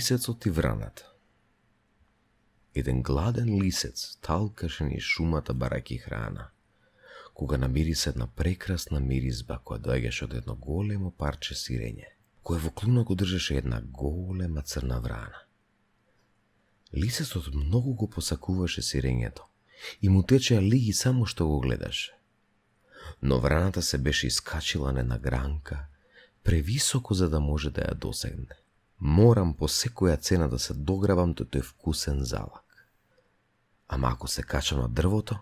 Лисецот и враната. Еден гладен лисец талкаше низ шумата барајќи храна, кога намириса една прекрасна миризба која доаѓаше од едно големо парче сирење, кое во клунот го држеше една голема црна врана. Лисецот многу го посакуваше сирењето и му течеа лиги само што го гледаше. Но враната се беше искачила на една гранка, превисоко за да може да ја досегне. Морам по секоја цена да се дограбам до тој вкусен залак. Ама ако се качам на дрвото,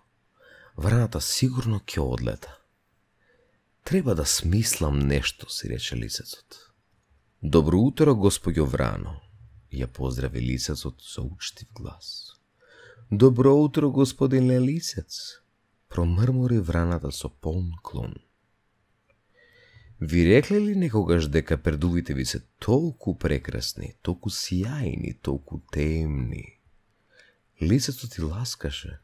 враната сигурно ќе одлета. Треба да смислам нешто, си рече лисецот. Добро утро, госпоѓо Врано, ја поздрави лисецот со учтив глас. Добро утро, господине лисец, промрмори враната со полн клон. Ви рекле ли некогаш дека пердувите ви се толку прекрасни, толку сјајни, толку темни? Лисецот и ласкаше.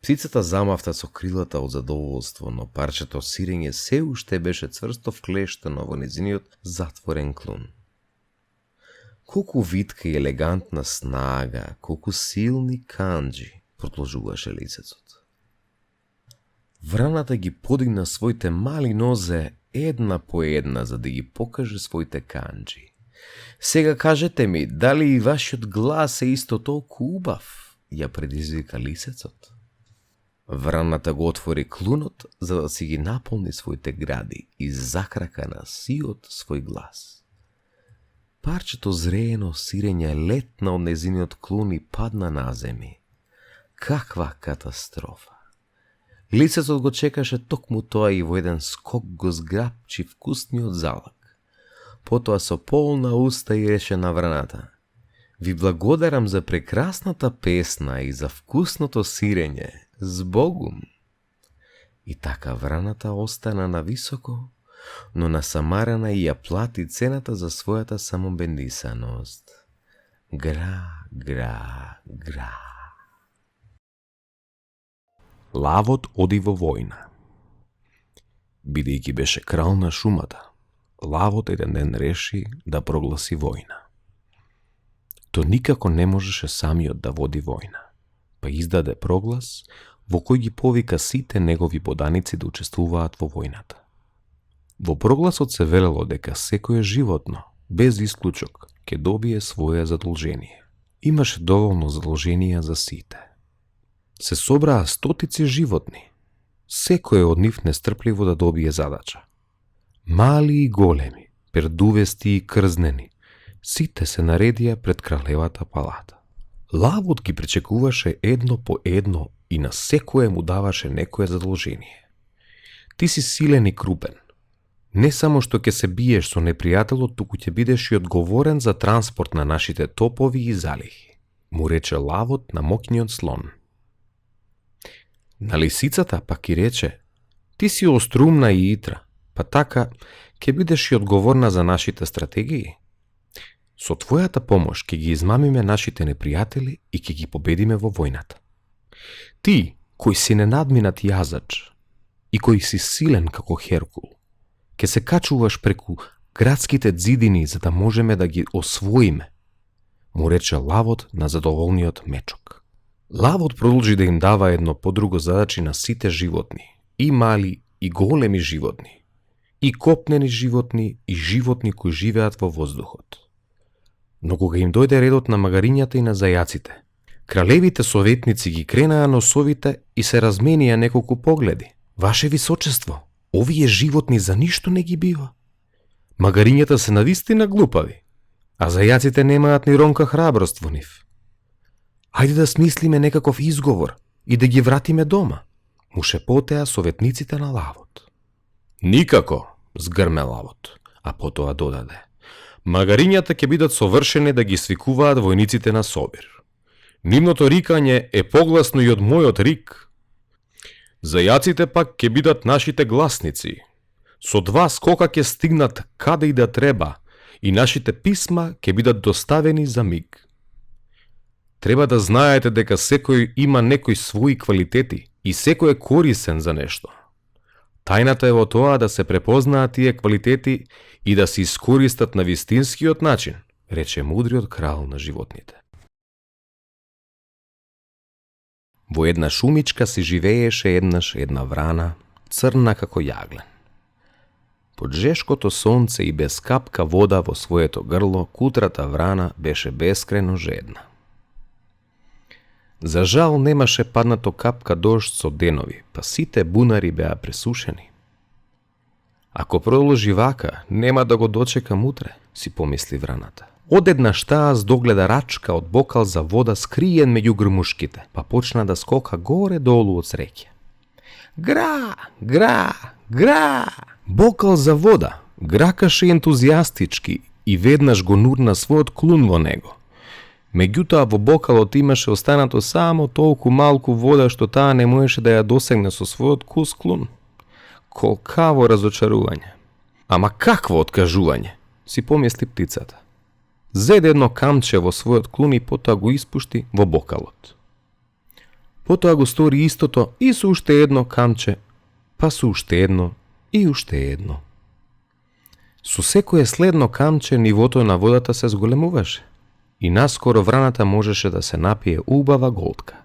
Птицата замавта со крилата од задоволство, но парчето сирење се уште беше цврсто вклештено во незиниот затворен клун. Колку витка и елегантна снага, колку силни канџи, продолжуваше лисецот. Враната ги подигна своите мали нозе една по една за да ги покаже своите канџи. Сега кажете ми, дали и вашиот глас е исто толку убав? Ја предизвика лисецот. Враната го отвори клунот за да си ги наполни своите гради и закрака на сиот свој глас. Парчето зреено сирење летна од незиниот клун и падна на земи. Каква катастрофа! Лисецот го чекаше токму тоа и во еден скок го зграпчи вкусниот залак. Потоа со полна уста и реше на враната: Ви благодарам за прекрасната песна и за вкусното сирење. Збогум! И така враната остана на високо, но насамарена и ја плати цената за својата самобендисаност. Гра, гра, гра. Лавот оди во војна. Бидејќи беше крал на шумата, Лавот еден ден реши да прогласи војна. Тој никако не можеше самиот да води војна, па издаде проглас во кој ги повика сите негови поданици да учествуваат во војната. Во прогласот се велело дека секое животно, без исклучок, ќе добие свое задолжение. Имаше доволно задолженија за сите. Се собраа стотици животни, секој од нив нестрпливо да добие задача. Мали и големи, пердувести и крзнени, сите се наредија пред кралевата палата. Лавот ги пречекуваше едно по едно и на секое му даваше некое задолжение. Ти си силен и крупен. Не само што ќе се биеш со непријателот, туку ќе бидеш и одговорен за транспорт на нашите топови и залихи, му рече Лавот на моќниот слон. На лисицата пак ги рече: Ти си острумна и итра, па така ќе бидеш и одговорна за нашите стратегии. Со твојата помош ќе ги измамиме нашите непријатели и ќе ги победиме во војната. Ти, кој си ненадминат јазач и кој си силен како Херкул, ќе се качуваш преку градските ѕидини за да можеме да ги освоиме, му рече Лавот на задоволниот мечок. Лавот продолжи да им дава едно по друго задачи на сите животни, и мали и големи животни, и копнени животни и животни кои живеат во воздухот. Но кога им дојде редот на магарињата и на зајаците, кралевите советници ги кренаа носовите и се разменија неколку погледи. Ваше височество, овие животни за ништо не ги бива. Магарињата се навистина глупави, а зајаците немаат ни ронка храброст во нив. Хајде да смислиме некаков изговор и да ги вратиме дома, му шепотеа советниците на Лавот. Никако, згрме Лавот, а потоа додаде: Магарињата ќе бидат совршени да ги свикуваат војниците на Собир. Нивното рикање е погласно и од мојот рик. Зајаците пак ќе бидат нашите гласници. Со два скока ќе стигнат каде и да треба и нашите писма ќе бидат доставени за миг. Треба да знаете дека секој има некои своји квалитети и секој е корисен за нешто. Тајната е во тоа да се препознаат тие квалитети и да се искористат на вистинскиот начин, рече мудриот крал на животните. Во една шумичка си живееше еднаш една врана, црна како јаглен. Под жешкото сонце и без капка вода во своето грло, кутрата врана беше бескрено жедна. За жал немаше паднато капка дожд со денови, па сите бунари беа пресушени. Ако продолжи вака, нема да го дочекам утре, си помисли враната. Одеднаш таа здогледа рачка од бокал за вода скриен меѓу грмушките, па почна да скока горе-долу од среќа. Гра, гра, гра! Бокал за вода гракаше ентузијастички и веднаш го нурна својот клун во него. Меѓутоа во бокалот имаше останато само толку малку вода што таа не можеше да ја досегне со својот кус клун. Колкаво разочарување. Ама какво откажување, си помисли птицата. Зеде едно камче во својот клун и потоа го испушти во бокалот. Потоа го стори истото и со уште едно камче, па со уште едно и уште едно. Со секое следно камче нивото на водата се зголемуваше и наскоро враната можеше да се напие убава голтка.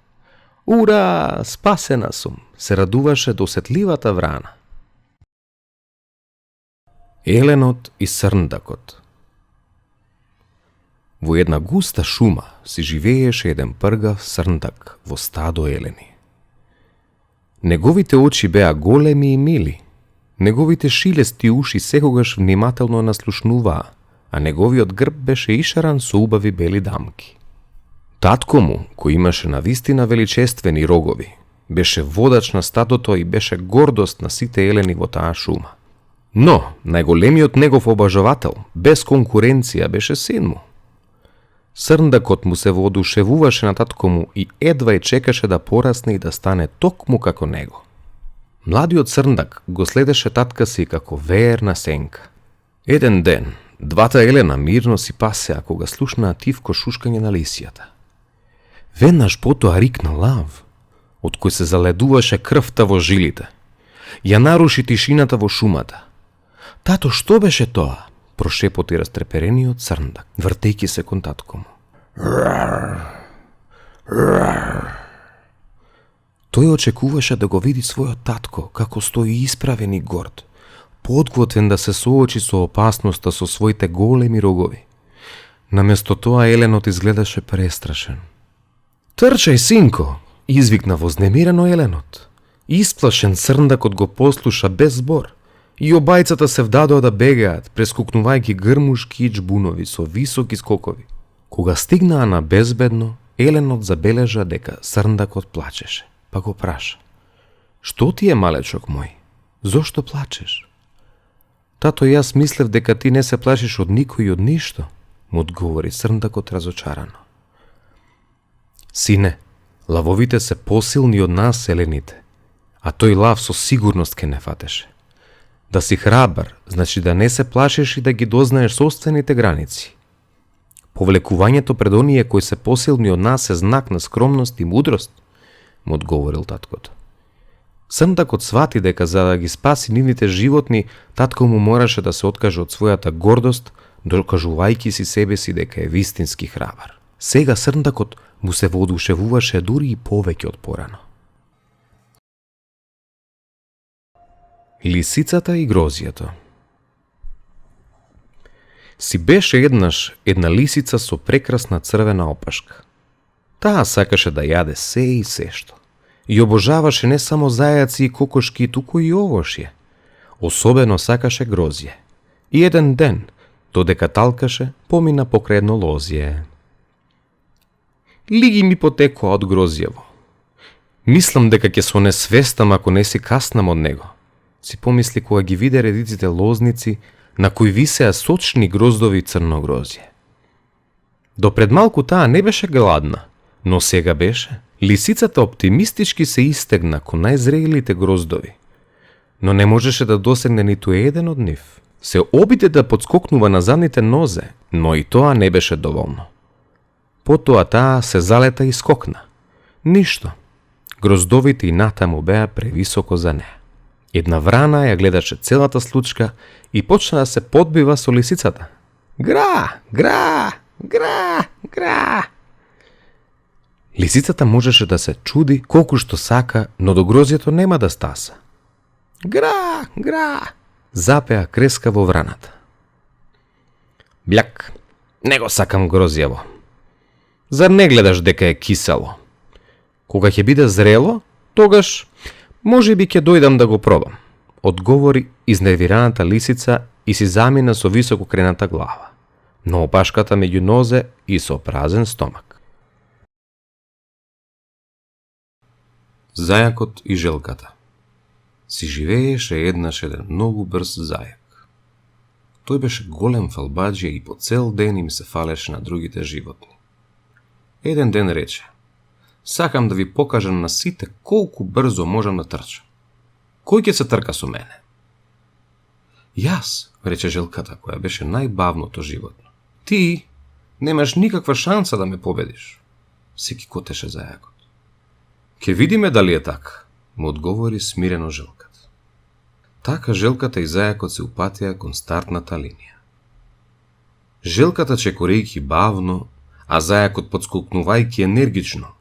Ура, спасена сум, се радуваше досетливата врана. Еленот и срндакот. Во една густа шума си живееше еден пргав срндак во стадо елени. Неговите очи беа големи и мили, неговите шилести уши секогаш внимателно наслушнуваа, а неговиот грб беше ишаран со убави бели дамки. Татко му, кој имаше навистина величествени рогови, беше водач на стадото и беше гордост на сите елени во таа шума. Но, најголемиот негов обажавател, без конкуренција, беше син му. Срндакот му се воодушевуваше на татко му и едва чекаше да порасне и да стане токму како него. Младиот срндак го следеше татка си како верна сенка. Еден ден, двата елена мирно си пасеа кога слушнаа тивко шушкање на лисијата. Веднаш потоа рикна лав, од кој се заледуваше крвта во жилите. Ја наруши тишината во шумата. Тато, што беше тоа? Прошепоти растреперениот срндак, вртејќи се кон татко му. Тој очекуваше да го види својот татко како стои исправен и горд, подготвен да се соочи со опасноста со своите големи рогови. Наместо тоа еленот изгледаше престрашен. Трчај, синко, извикна вознемирено еленот. Исплашен срндакот го послуша без збор. И обајцата се вдадоа да бегаат, прескокнувајќи грмушки и џбунови со високи скокови. Кога стигнаа на безбедно, еленот забележа дека срндакот плачеше, па го праша. Што ти е, малечок мој? Зошто плачеш? Тато, јас мислев дека ти не се плашиш од никој и од ништо, му одговори срндакот разочарано. Сине, лавовите се посилни од нас, елените, а тој лав со сигурност ке не фатеше. Да си храбар, значи да не се плашиш и да ги дознаеш собствените граници. Повлекувањето пред оние кои се посилни од нас е знак на скромност и мудрост, му одговорил таткото. Срндакот свати дека за да ги спаси нивните животни, татко му мораше да се откаже од својата гордост, докажувајќи си себе си дека е вистински храбар. Сега срндакот му се воодушевуваше дури и повеќе од порано. Лисицата и грозијето. Си беше еднаш една лисица со прекрасна црвена опашка. Таа сакаше да јаде се и сешто. И обожаваше не само зајаци и кокошки, туку и овошје. Особено сакаше грозје. И еден ден, додека талкаше, помина покрај едно лозје. Лиги ми потекоа од грозјево. Мислам дека ќе се онесвестам ако не си каснам од него, си помисли кога ги виде редиците лозници на кои висеа сочни гроздови црно грозје. Допред малку таа не беше гладна, но сега беше. Лисицата оптимистички се истегна кон најзрелите гроздови, но не можеше да досегне ниту еден од нив. Се обиде да подскокнува на задните нозе, но и тоа не беше доволно. Потоа таа се залета и скокна. Ништо. Гроздовите и натаму беа превисоко за неа. Една врана ја гледаше целата случка и почна да се подбива со лисицата. Гра, гра, гра, гра. Лисицата можеше да се чуди колку што сака, но до грозјето нема да стаса. Гра, гра, запеа креска во враната. Бљак, не го сакам грозјево. Зар не гледаш дека е кисело? Кога ќе биде зрело, тогаш може би ќе дојдам да го пробам, одговори изнервираната лисица и си замина со високо крената глава, но опашката меѓу нозе и со празен стомак. Зајакот и желката. Си живееше еднаш еден многу брз зајак. Тој беше голем фалбаџија и по цел ден им се фалеше на другите животни. Еден ден рече: сакам да ви покажам на сите колку брзо можам да трчам. Кој ќе се трка со мене? Јас, рече желката, која беше најбавното животно. Ти немаш никаква шанса да ме победиш, се кикотеше зајакот. Ке видиме дали е така, му одговори смирено желката. Така желката и зајакот се упатија кон стартната линија. Желката чекорејќи бавно, а зајакот подскокнувајќи енергично.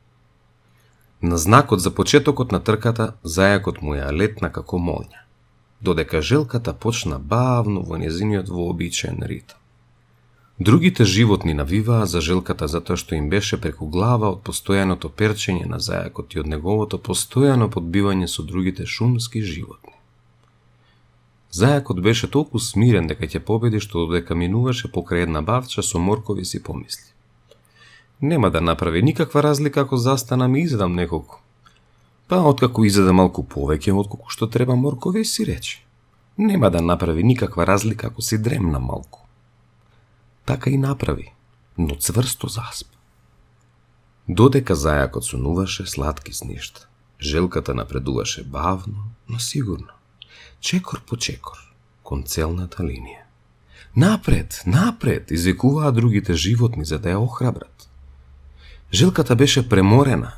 На знакот за почетокот на трката, зајакот му ја летна како молња, додека желката почна бавно во незиниот вообичаен ритм. Другите животни навиваа за желката затоа што им беше преку глава од постојаното перчење на зајакот и од неговото постојано подбивање со другите шумски животни. Зајакот беше толку смирен дека ќе победи што додека минуваше покрај една бавча со моркови си помисли: нема да направи никаква разлика ако застанам и изедам неколку. Па откако изеда малку повеќе отколку што треба моркови, си рече: нема да направи никаква разлика ако си дремна малку. Така и направи, но цврсто заспа. Додека зајакот сонуваше сладки сништа, желката напредуваше бавно, но сигурно, чекор по чекор, кон целната линија. Напред, напред, извикуваа другите животни за да ја охрабрат. Желката беше преморена,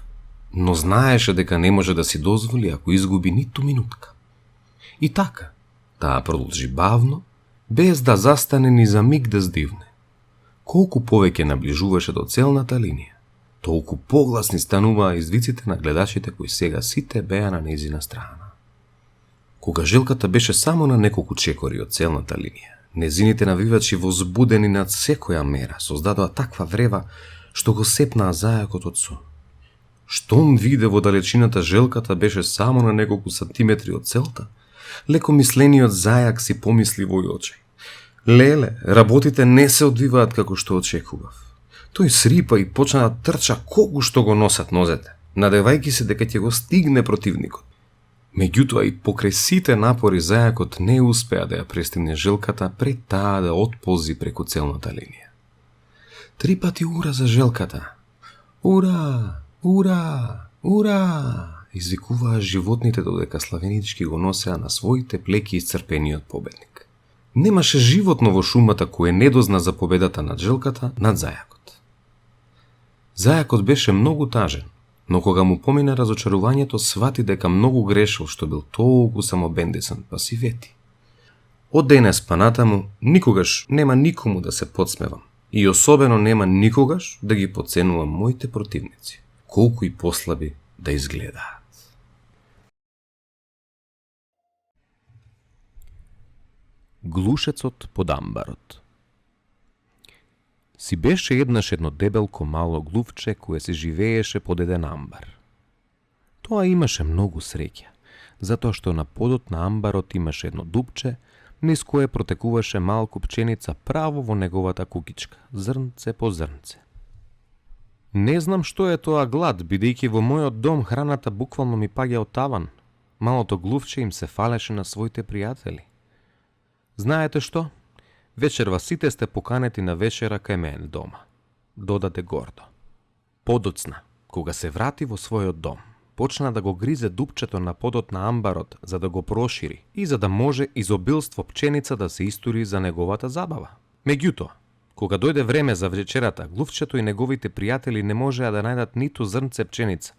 но знаеше дека не може да си дозволи ако изгуби ниту минутка. И така, таа продолжи бавно, без да застане ни за миг да здивне. Колку повеќе наближуваше до целната линија, толку погласни стануваа извиците на гледачите кои сега сите беа на нејзина страна. Кога желката беше само на неколку чекори од целната линија, незините навивачи возбудени над секоја мера создадоа таква врева што го сепнаа зајакот од сон. Штом виде во далечината желката беше само на неколку сантиметри од целта, лекомислениот зајак си помисли во очи: леле, работите не се одвиваат како што очекував. Тој срипа и почна да трча колку што го носат нозете, надевајќи се дека ќе го стигне противникот. Меѓутоа и покрај сите напори зајакот не успеа да ја престигне желката пред таа да отползи преку целната линија. 3 пати ура за желката. Ура, ура, ура! Извикуваа животните додека славенички го носеа на своите плеки исцрпениот победник. Немаше животно во шумата кое не дозна за победата над желката над зајакот. Зајакот беше многу тажен, но кога му помина разочарувањето, свати дека многу грешил што бил толку самобендисан, па си вети: од денес па натаму никогаш нема никому да се подсмевам и особено нема никогаш да ги потценувам моите противници, колку и послаби да изгледаат. Глушецот под амбарот. Си беше еднаш едно дебелко мало глувче кое се живееше под еден амбар. Тоа имаше многу среќа, затоа што на подот на амбарот имаше едно дупче, низ кое протекуваше малку пченица право во неговата кукичка, зрнце по зрнце. Не знам што е тоа глад, бидејќи во мојот дом храната буквално ми паѓа од таван. Малото глувче им се фалеше на своите пријатели. Знаете што? Вечерва сите сте поканети на вечера кај мене дома, додаде гордо. Подоцна, кога се врати во својот дом, почна да го гризе дупчето на подот на амбарот за да го прошири и за да може изобилство пченица да се истури за неговата забава. Меѓутоа, кога дојде време за вечерата, глувчето и неговите пријатели не можеа да најдат ниту зрнце пченица,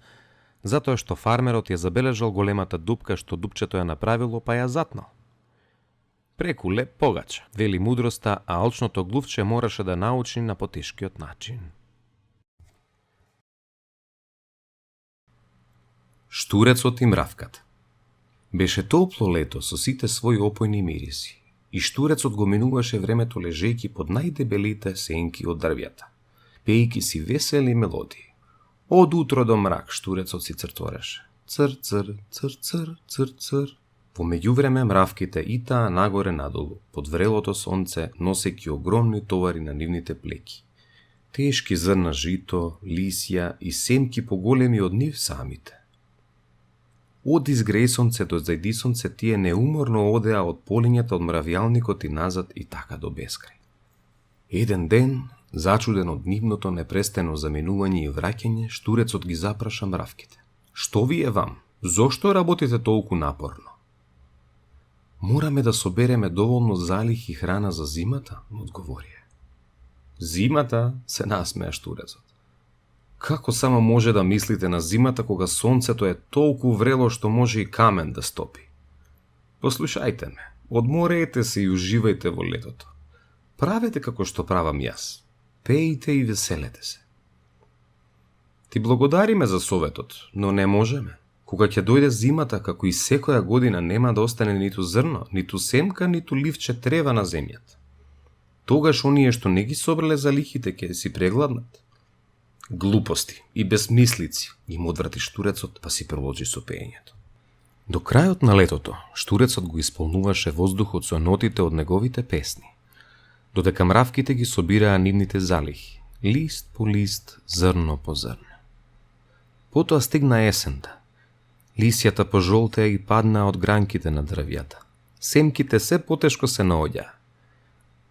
затоа што фармерот ја забележал големата дупка што дупчето ја направило, па ја затнал. Преку леп погача, вели мудроста, а алчното глувче мораше да научи на потешкиот начин. Штурецот и мравката. Беше топло лето со сите своји опојни мириси и штурецот го минуваше времето лежејќи под најдебелите сенки од дрвјата, пејки си весели мелодии. Од утро до мрак штурецот си цртореше. Цр, цр, цр, цр, цр, цр. Во меѓувреме мравките и таа нагоре надолу, под врелото сонце, носејќи огромни товари на нивните плеки. Тешки зрна жито, лисја и семки поголеми од нив самите. Од изгреј сонце до зајди сонце тие неуморно одеа од полињата од мравјалникот и назад и така до бескрај. Еден ден, зачуден од нивното непрестано заминување и враќање, штурецот ги запраша мравките. Што ви е вам? Зошто работите толку напорно? Мораме да собереме доволно залих и храна за зимата, одговорија. Зимата? Се насмеа штурецот. Како само може да мислите на зимата кога сонцето е толку врело што може и камен да стопи? Послушајте ме, одмореете се и уживајте во летото. Правете како што правам јас. Пејте и веселете се. Ти благодариме за советот, но не можеме. Кога ќе дојде зимата, како и секоја година, нема да остане ниту зрно, ниту семка, ниту ливче трева на земјата. Тогаш оние што не ги собрале залихите ќе си прегладнат. Глупости и безмислици, им одврати штурецот, па си продолжи со пеењето. До крајот на летото, штурецот го исполнуваше воздухот со нотите од неговите песни, додека мравките ги собираа нивните залихи, лист по лист, зрно по зрно. Потоа стигна есента. Лисјата пожолтеа и паднаа од гранките на дрвјата. Семките се потешко се наоѓаа,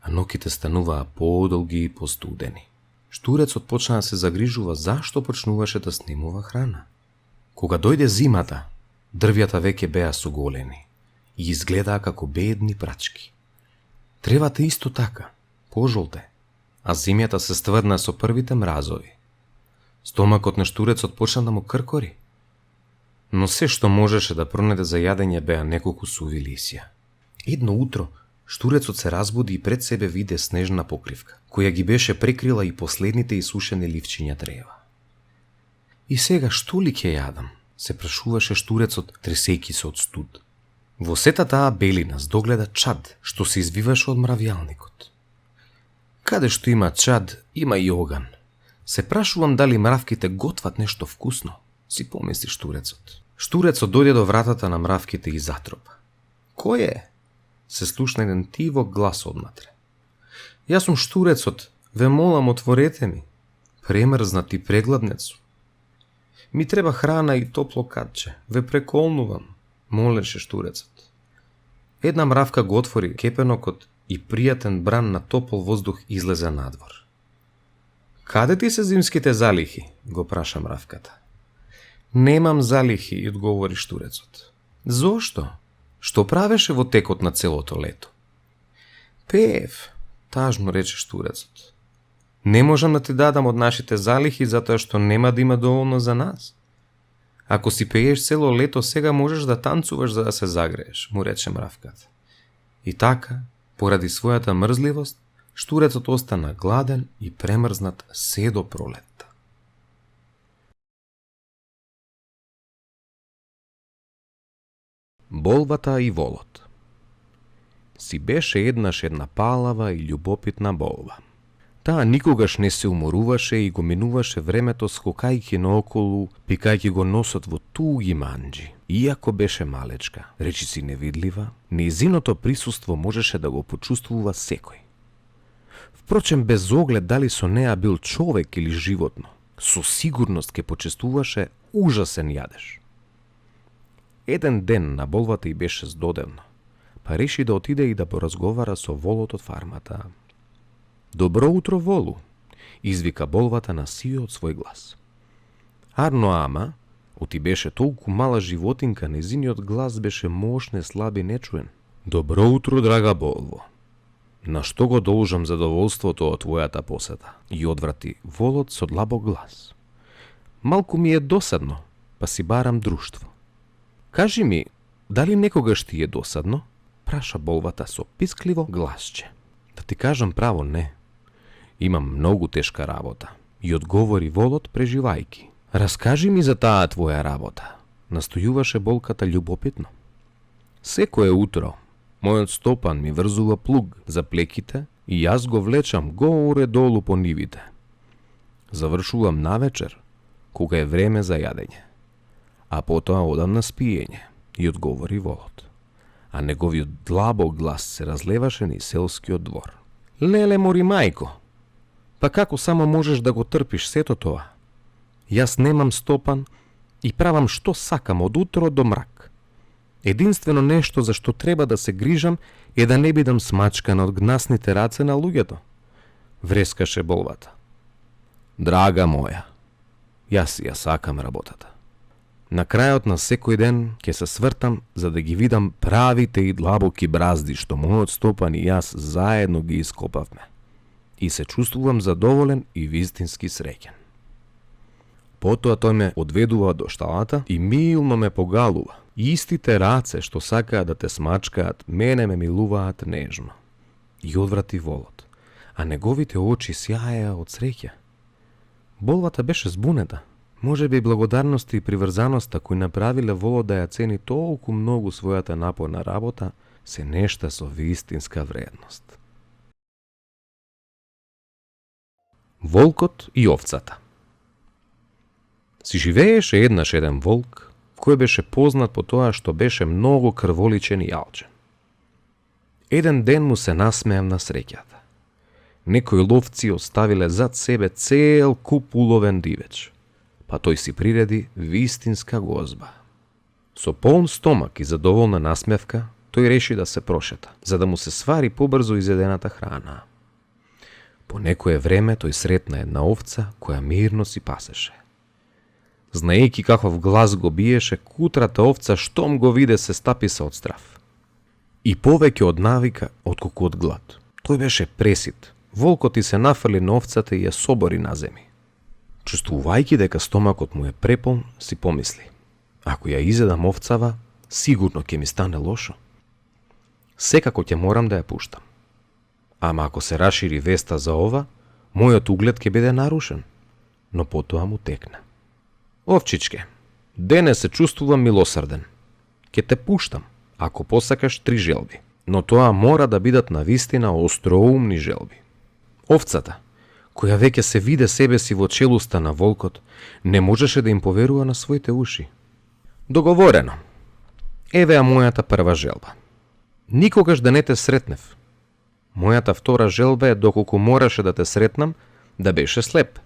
а ноките стануваа подолги и постудени. Штурецот почна да се загрижува зашто почнуваше да снимува храна. Кога дојде зимата, дрвјата веќе беа соголени и изгледаа како бедни прачки. Тревата исто така, пожолте, а земјата се стврна со првите мразови. Стомакот на штурецот почна да му кркори, но се што можеше да пронајде за јадење беа неколку суви лисја. Едно утро, штурецот се разбуди и пред себе виде снежна покривка, која ги беше прекрила и последните исушени ливчиња древа. И сега што ли ќе јадам? Се прашуваше штурецот, тресејќи се од студ. Во сета таа белина здогледа чад, што се извиваше од мравјалникот. Каде што има чад, има и оган. Се прашувам дали мравките готват нешто вкусно, си помисли штурецот. Штурецот дојде до вратата на мравките и затропа. Кој е? Се слушна еден тивок глас однатре. Јас сум штурецот, ве молам, отворете ми. Премрзнат и прегладнет сум. Ми треба храна и топло катче, ве преколнувам, молеше штурецот. Една мравка го отвори кепенокот и пријатен бран на топол воздух излезе надвор. Каде ти се зимските залихи? Го праша мравката. Немам залихи, одговори штурецот. Зошто? Што правеше во текот на целото лето? Пеев, тажно рече штурецот. Не можам да ти дадам од нашите залихи затоа што нема да има доволно за нас. Ако си пееш цело лето, сега можеш да танцуваш за да се загрееш, му рече мравката. И така, поради својата мрзливост, штурецот остана гладен и премрзнат се до пролетта. Болвата и волот. Си беше еднаш една палава и љубопитна болва. Таа никогаш не се уморуваше и го минуваше времето скокајќи наоколу, пикајќи го носот во туги манџи. Иако беше малечка, речиси невидлива, нејзиното присуство можеше да го почувствува секој. Впрочем, без оглед дали со неа бил човек или животно, со сигурност ке почувствуваше ужасен јадеж. Еден ден на болвата и беше здодевно, па реши да отиде и да поразговара со волот од фармата. Добро утро, волу, извика болвата на сиот свој глас. Арно ама, оти беше толку мала животинка, незиниот глас беше мощне, слаб и нечуен. Добро утро, драга болво. На што го должам задоволството од твојата посета? И одврати волот со длабок глас. Малку ми е досадно, па си барам друштво. Кажи ми, дали некогаш ти е досадно? праша болвата со пискливо гласче. Да ти кажам право, не. Имам многу тешка работа, и одговори волот преживајки. Раскажи ми за таа твоја работа, настојуваше болката љубопитно. Секое утро, мојот стопан ми врзува плуг за плеките и јас го влечам горе долу по нивите. Завршувам навечер, кога е време за јадење, а потоа одам на спиење, и одговори волот. А неговиот длабок глас се разлеваше низ селскиот двор. Леле мори мајко, па како само можеш да го трпиш сето тоа? Јас немам стопан и правам што сакам од утро до мрак. Единствено нешто за што треба да се грижам е да не бидам смачкан од гнасните раце на луѓето. Врескаше болвата. Драга моја, јас ја сакам работата. На крајот на секој ден ќе се свртам за да ги видам правите и длабоки бразди што мојот стопан и јас заедно ги ископавме. И се чувствувам задоволен и вистински среќен. Потоа тој ме одведува до шталата и милно ме погалува. Истите раце што сакаат да те смачкаат, мене ме милуваат нежно. И одврати волот, а неговите очи сјаеа од среќа. Болвата беше збунета. Може би благодарноста и приврзаноста кои направиле волот да ја цени толку многу својата напорна работа се нешта со вистинска вредност. Волкот и овцата. Си живееше еднаш еден волк, кој беше познат по тоа што беше многу крволичен и алчен. Еден ден му се насмеав на среќата. Некои ловци оставиле зад себе цел куп уловен дивеч, па тој си приреди вистинска гозба. Со полн стомак и задоволна насмевка, тој реши да се прошета, за да му се свари побрзо изедената храна. По некое време тој сретна една овца која мирно си пасеше. Знаејќи каков глас го биеше, кутрата овца штом го виде се стаписа од страв. И повеќе од навика, отколку од глад. Тој беше пресит. Волкот и се нафрли на овцата и ја собори на земи. Чувствувајќи дека стомакот му е преполн, си помисли: ако ја изедам овцава, сигурно ќе ми стане лошо. Секако ќе морам да ја пуштам. Ама ако се расшири веста за ова, мојот углед ќе биде нарушен. Но потоа му текна: овчичке, денес се чувствувам милосрден. Ќе те пуштам, ако посакаш 3 желби, но тоа мора да бидат навистина остроумни желби. Овцата, која веќе се виде себе си во челуста на волкот, не можеше да им поверува на своите уши. Договорено. Еве ја мојата прва желба. Никогаш да не те сретнев. Мојата втора желба е, доколку мораше да те сретнам, да беше слеп.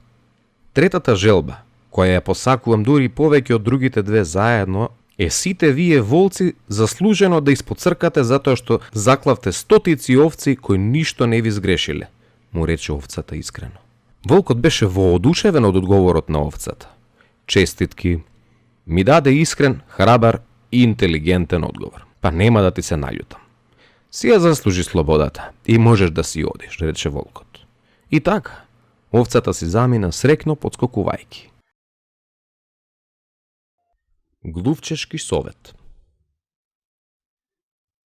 Третата желба, која ја посакувам дури повеќе од другите две заедно, е сите вие волци заслужено да испоцркате затоа што заклавте стотици овци кои ништо не ви сгрешиле, му рече овцата искрено. Волкот беше воодушевен од одговорот на овцата. Честитки, ми даде искрен, храбар и интелигентен одговор. Па нема да ти се наљутам. Си ја заслужи слободата и можеш да си одиш, рече волкот. И така, овцата си замина срекно подскокувајки. Глувчешки совет.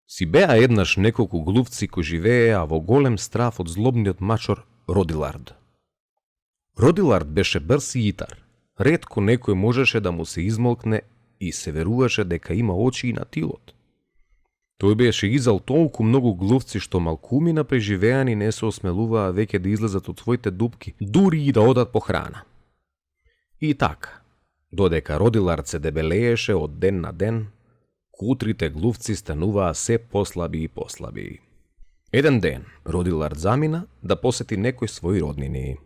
Си беа еднаш неколку глувци кои живееа во голем страв од злобниот мачор Родилард. Родилард беше брз и итар. Ретко некој можеше да му се измолкне и се веруваше дека има очи и на тилот. Тој беше изал толку многу глувци што малкумина преживеани не се осмелуваа веќе да излезат од своите дупки, дури и да одат по храна. И така, додека Родилард се дебелееше од ден на ден, кутрите глувци стануваа се послаби и послаби. Еден ден Родилард замина да посети некој свој роднини.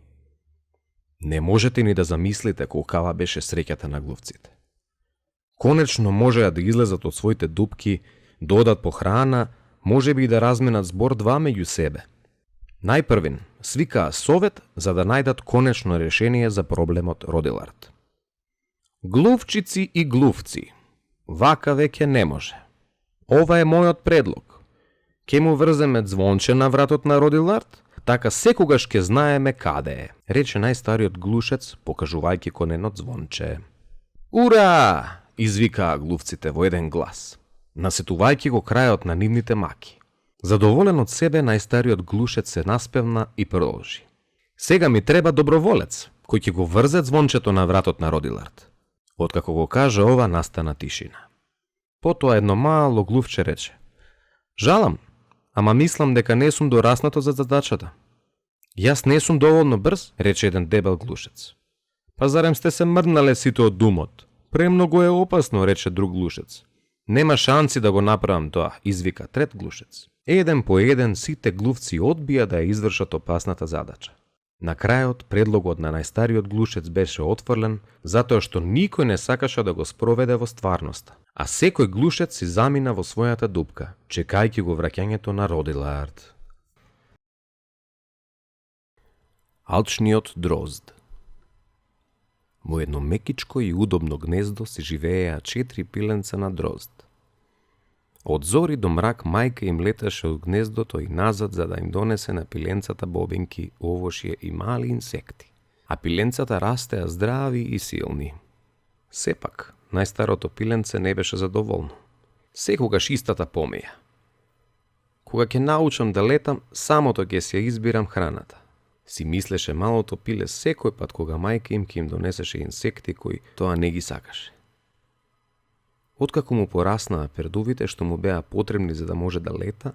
Не можете ни да замислите колкава беше среќата на глувците. Конечно можеа да излезат од своите дупки, да одат по храна, можеби и да разменат збор-два меѓу себе. Најпрвин свикаа совет за да најдат конечно решение за проблемот Родилард. Глувчици и глувци, вака веќе не може. Ова е мојот предлог. Ке му врземе звонче на вратот на Родилард, така секогаш ке знаеме каде е, рече најстариот глушец, покажувајќи кон едно звонче. Ура! Извикаа глувците во еден глас. насетувајќи го крајот на нивните маки. Задоволен од себе, најстариот глушец се наспевна и продолжи. Сега ми треба доброволец, кој ќе го врзе звончето на вратот на Родилард. Откако го кажа ова, настана тишина. Потоа едно мало глувче рече: Жалам, ама мислам дека не сум дораснато за задачата. Јас не сум доволно брз, рече еден дебел глушец. Па зарем сте се мрднале сите од думот? Премногу е опасно, рече друг глушец. Нема шанси да го направам тоа, извика трет глушец. Еден по еден сите глувци одбија да ја извршат опасната задача. На крајот предлогот на најстариот глушец беше отфрлен, затоа што никој не сакаше да го спроведе во стварноста, а секој глушец си замина во својата дупка, чекајќи го враќањето на Родилард. Алчниот дрозд. Во едно мекичко и удобно гнездо се живееа 4 пиленца на дрозд. Од зори до мрак мајка им леташе од гнездото и назад за да им донесе на пиленцата бобинки, овошје и мали инсекти. А пиленцата растеа здрави и силни. Сепак, најстарото пиленце не беше задоволно. Секогаш истата помеја. Кога ќе научам да летам, самото ќе се избирам храната. Си мислеше малото пиле секој пат кога мајка им ќе им донесеше инсекти кои тоа не ги сакаше. Откако му пораснаа пердувите што му беа потребни за да може да лета,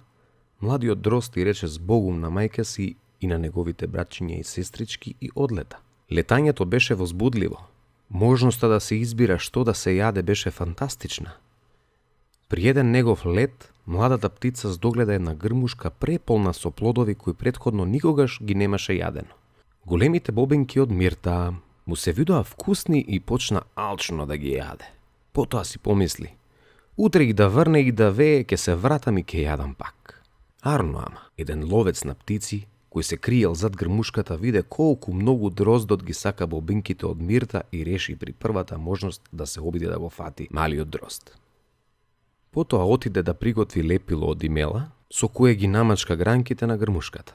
младиот дрозд и рече збогум на мајка си и на неговите братчиња и сестрички и одлета. Летањето беше возбудливо. Можноста да се избира што да се јаде беше фантастична. При еден негов лет, младата птица здогледа една грмушка преполна со плодови кои претходно никогаш ги немаше јадено. Големите бобинки од мирта му се видоа вкусни и почна алчно да ги јаде. Потоа си помисли: утре и да врне и да вее, ќе се вратам и ќе јадам пак. Арно ама, еден ловец на птици, кој се криел зад грмушката, виде колку многу дроздот ги сака бобинките од мирта и реши при првата можност да се обиде да го фати малиот дрозд. Потоа отиде да приготви лепило од имела, со кое ги намачка гранките на грмушката.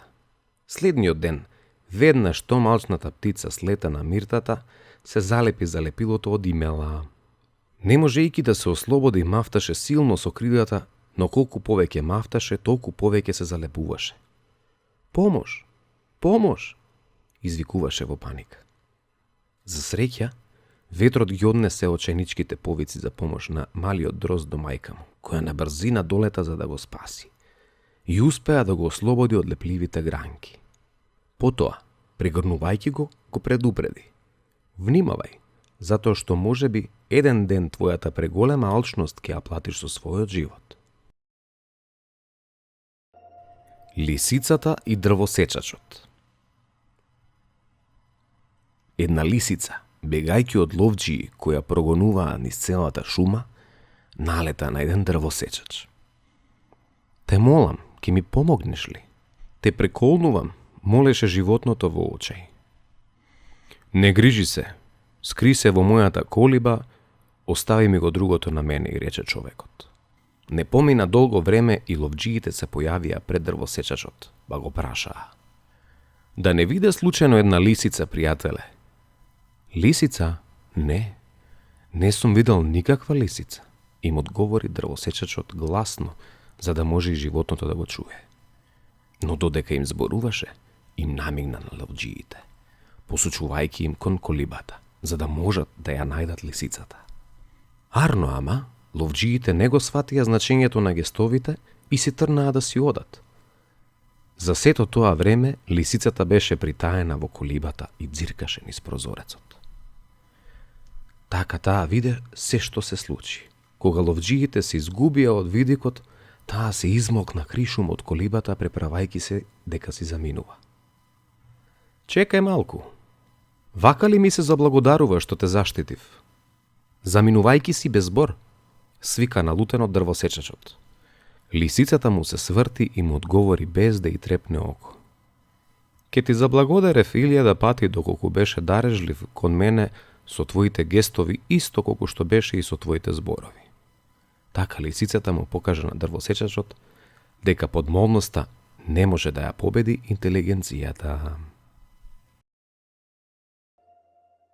Следниот ден, веднаш што малчната птица слета на миртата, се залепи за лепилото од имела. Не можејќи да се ослободи, мафташе силно со крилата, но колку повеќе мафташе, толку повеќе се залепуваше. Помош! Помош! Извикуваше во паника. За среќа, ветрот ги однесе очајничките повици за помош на малиот дрозд до мајка му, која на брзина долета за да го спаси. И успеа да го ослободи од лепливите гранки. Потоа, прегрнувајќи го предупреди: внимавај, затоа што можеби еден ден твојата преголема алчност ќе ја платиш со својот живот. Лисицата и дрвосечачот. Една лисица, бегајќи од ловџии која прогонуваа низ целата шума, налета на еден дрвосечач. Те молам, ќе ми помогнеш ли? Те преколнувам, молеше животното во очај. Не грижи се, скри се во мојата колиба, остави ми го другото на мене, и рече човекот. Не помина долго време и ловџиите се појавија пред дрвосечачот, ба го прашаа: да не виде случајно една лисица, пријателе? Лисица? Не сум видел никаква лисица, им одговори дрвосечачот гласно, за да може и животното да го чуе. Но додека им зборуваше, им намигна на ловџиите, посочувајќи им кон колибата, за да можат да ја најдат лисицата. Арно ама, ловџиите не го сватија значењето на гестовите и се трнаа да си одат. За сето тоа време, лисицата беше притаена во колибата и дзиркаше низ прозорецот. Така таа виде се што се случи. Кога ловџиите се изгубија од видикот, таа се измокна кришум од колибата, преправајќи се дека си заминува. Чекај малку. Вака ли ми се заблагодарува што те заштитив? Заминувајќи си без збор, свика налутено дрвосечачот. Лисицата му се сврти и му одговори без да и трепне око: ке ти заблагодарев 1000 пати доколку беше дарежлив кон мене со твоите гестови, исто колку што беше и со твоите зборови. Така лисицата му покажа на дрвосечачот дека подмолноста не може да ја победи интелигенцијата.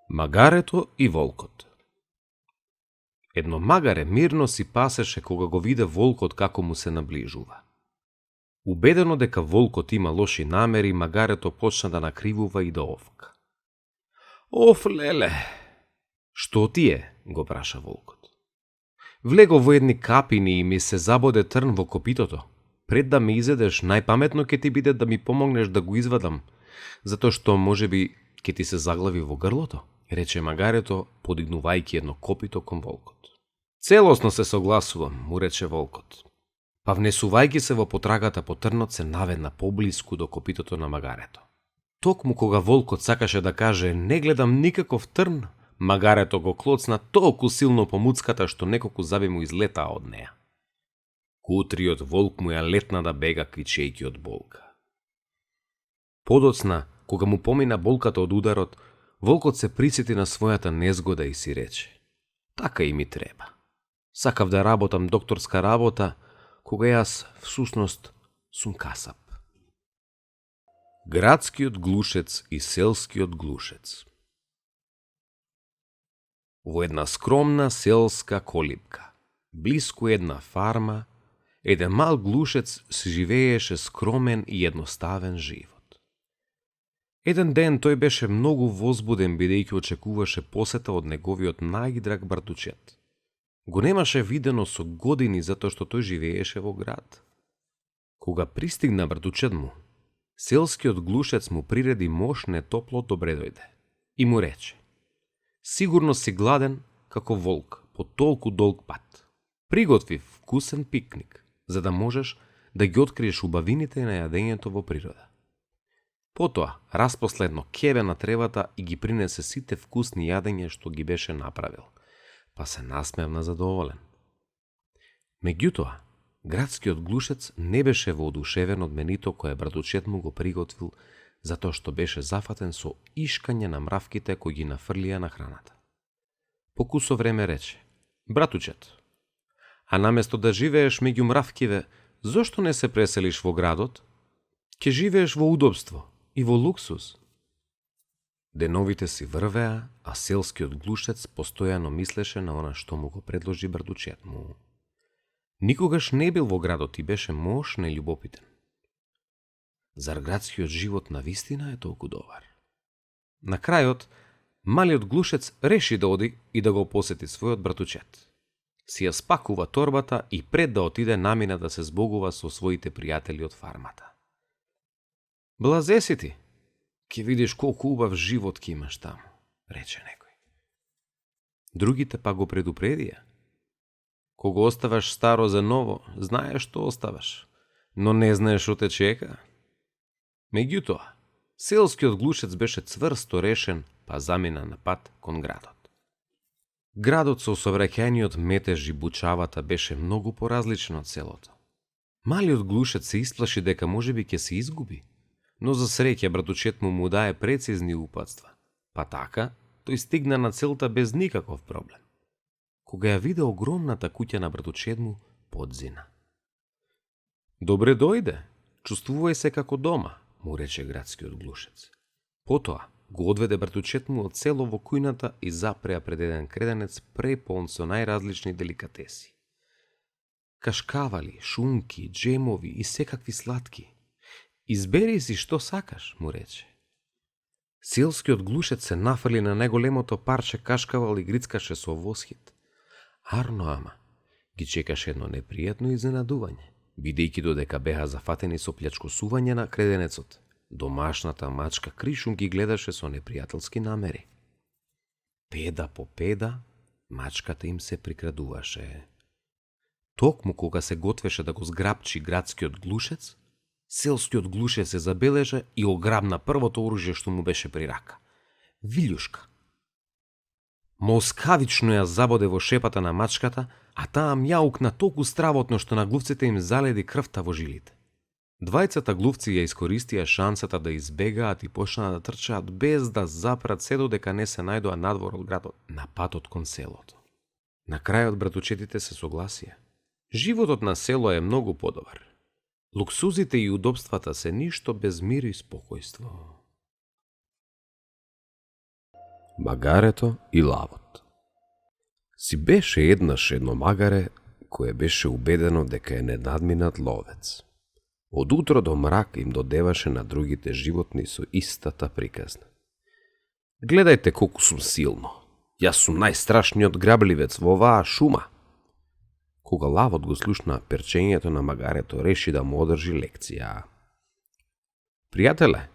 Магарето и волкот. Едно магаре мирно си пасеше кога го виде волкот како му се наближува. Убедено дека волкот има лоши намери, магарето почна да накривува и да овка. Оф, леле! Што ти е? Го праша волкот. Влего во едни капини и ми се забоде трн во копитото. Пред да ме изедеш, најпаметно ќе ти биде да ми помогнеш да го извадам, затоа што можеби ќе ти се заглави во грлото, рече магарето, подигнувајќи едно копито кон волкот. Целосно се согласувам, му рече волкот. Па внесувајќи се во потрагата по трнот се наведна поблиску до копитото на магарето. Токму кога волкот сакаше да каже не гледам никаков трн, магарето го клоцна толку силно по муцката што неколку заби му излетаа од неа. Кутриот волк му ја летна да бега кричејќи од болка. Подоцна, кога му помина болката од ударот, волкот се присети на својата незгода и си рече: така и ми треба. Сакав да работам докторска работа, кога јас всушност сум касап. Градскиот глушец и селскиот глушец. Во една скромна селска колибка, блиску една фарма, еден мал глушец си живееше скромен и едноставен живот. Еден ден тој беше многу возбуден бидејќи очекуваше посета од неговиот најдраг братучет. Го немаше видено со години затоа што тој живееше во град. Кога пристигна братучет му, селскиот глушец му приреди мошне топло добре дојде и му рече: сигурно си гладен како волк по толку долг пат. Приготви вкусен пикник, за да можеш да ги откриеш убавините на јадењето во природа. Потоа распосла едно кебе на тревата и ги принесе сите вкусни јадења што ги беше направил, па се насмевна задоволен. Меѓутоа, градскиот глушец не беше воодушевен од менито кое братучет му го приготвил, затоа што беше зафатен со ишкање на мравките кои ги нафрлија на храната. По кусо време рече: братучет, а наместо да живееш меѓу мравкиве, зошто не се преселиш во градот? Ке живееш во удобство и во луксус. Деновите си врвеа, а селскиот глушец постојано мислеше на она што му го предложи братучет му. Никогаш не бил во градот и беше мошен и љубопитен. Зар градскиот живот навистина е толку добар? На крајот, малиот глушец реши да оди и да го посети својот братучет. Си ја спакува торбата и пред да отиде намина да се збогува со своите пријатели од фармата. Блазе си ти, ќе видиш колку убав живот ќе имаш таму, рече некој. Другите па го предупредија: кога оставаш старо за ново, знаеш што оставаш, но не знаеш што те чека. Меѓутоа, селскиот глушец беше цврсто решен, па замина на пат кон градот. Градот со сообраќајниот метеж и бучавата беше многу поразличен од селото. Малиот глушец се исплаши дека можеби ќе се изгуби, но за среќа братучет му дае прецизни упатства, па така тој стигна на целта без никаков проблем. Кога ја виде огромната куќа на братучет му, подзина. Добре дојде, чувствувај се како дома, му рече градскиот глушец. Потоа го одведе братучет му од село во кујната и запреа пред еден креденец преполн со најразлични деликатеси. Кашкавали, шунки, джемови и секакви сладки. Избери си што сакаш, му рече. Селскиот глушец се нафрли на најголемото парче кашкавал и грицкаше со восхит. Арно ама, ги чекаше едно непријатно изненадување, бидејќи додека беа зафатени со плячкосување на креденецот, домашната мачка Кришун ги гледаше со непријателски намери. Педа по педа, мачката им се прикрадуваше. Токму кога се готвеше да го зграбчи градскиот глушец, селскиот глушец се забележа и ограбна првото оружје што му беше при рака – вилјушка. Москавично ја забоде во шепата на мачката, а таа мјаукна толку стравотно што на глувците им заледи крвта во жилите. Двајцата глувци ја искористија шансата да избегаат и почнаа да трчаат без да запрат се додека не се најдоа надвор од градот, на патот кон селото. На крајот братучетите се согласија. Животот на село е многу подобар. Луксузите и удобствата се ништо без мир и спокојство. Магарето и лавот. Си беше еднаш едно магаре кое беше убедено дека е ненадминат ловец. Од утро до мрак им додеваше на другите животни со истата приказна. Гледајте колку сум силно. Јас сум најстрашниот грабливец во оваа шума. Кога лавот го слушна перчењето на магарето, реши да му одржи лекција. Пријателе,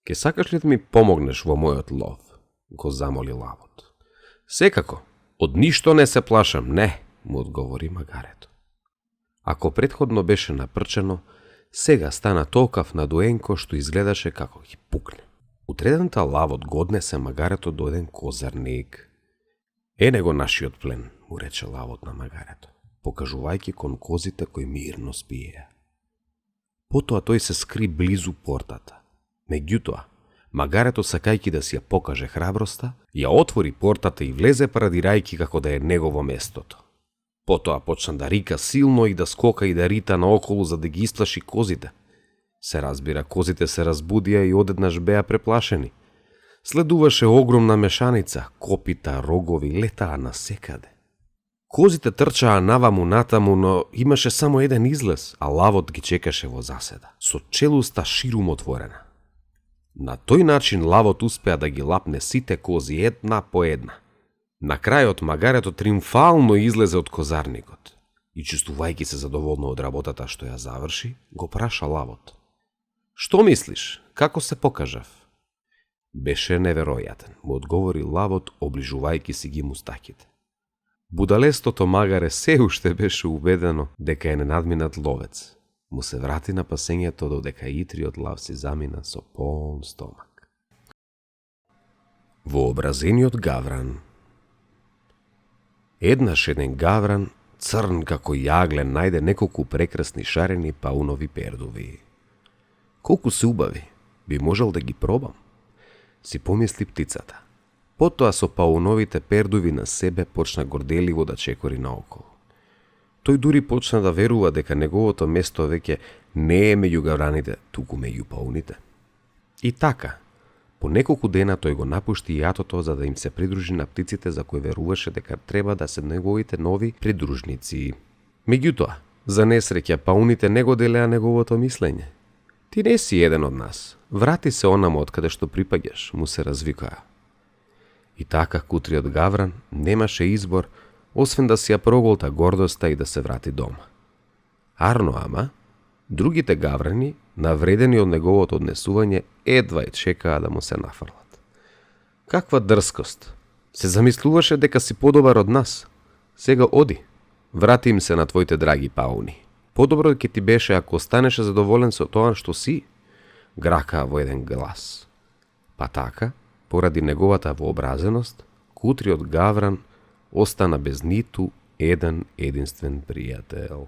ке сакаш ли да ми помогнеш во мојот лов? Го замоли лавот. Секако, од ништо не се плашам, не, му одговори магарето. Ако претходно беше напрчено, сега стана толкав надоенко што изгледаше како ќе пукне. Утредента лавот го однесе магарето до еден козарник. Ене го нашиот плен, му рече лавот на магарето, покажувајќи кон козите кои мирно спиеја. Потоа тој се скри близу портата. Меѓутоа, магарето, сакајќи да си ја покаже храброста, ја отвори портата и влезе парадирајќи како да е негово местото. Потоа почна да рика силно и да скока и да рита наоколу за да ги исплаши козите. Се разбира, козите се разбудија и одеднаш беа преплашени. Следуваше огромна мешаница, копита, рогови, летаа насекаде. Козите трчаа наваму натаму, но имаше само еден излез, а лавот ги чекаше во заседа, со челуста ширум отворена. На тој начин лавот успеа да ги лапне сите кози една по една. На крајот магарето триумфално излезе од козарникот и, чувствувајќи се задоволно од работата што ја заврши, го праша лавот. Што мислиш, како се покажав? Беше неверојатен, му одговори лавот, оближувајќи си ги мустаките. Будалестото магаре се уште беше убедено дека е ненадминат ловец. Му се врати на пасењето додека итриот лав си замина со полн стомак. Вообразениот гавран. Еднаш еден гавран, црн како јаглен, најде неколку прекрасни шарени паунови пердуви. Колку се убави, би можел да ги пробам, си помисли птицата. Потоа со пауновите пердуви на себе почна горделиво да чекори наоколу. Тој дури почна да верува дека неговото место веќе не е меѓу гавраните, туку меѓу пауните. И така, по неколку дена тој го напушти јатото за да им се придружи на птиците за кои веруваше дека треба да се неговите нови придружници. Меѓутоа, за несреќа, пауните не го делеа неговото мислење. Ти не си еден од нас, врати се онамо од каде што припаѓаш, му се развикаа. И така кутриот гавран немаше избор, освен да си ја проголта гордоста и да се врати дома. Арно ама, другите гаврани, навредени од неговото однесување, едва и чекаа да му се нафрлат. Каква дрскост! Се замислуваше дека си подобар од нас. Сега оди, врати им се на твоите драги пауни. Подобро ќе ти беше ако останеше задоволен со тоа што си, гракаа во еден глас. Па така, поради неговата вообразеност, кутриот гавран остана без ниту еден единствен пријател.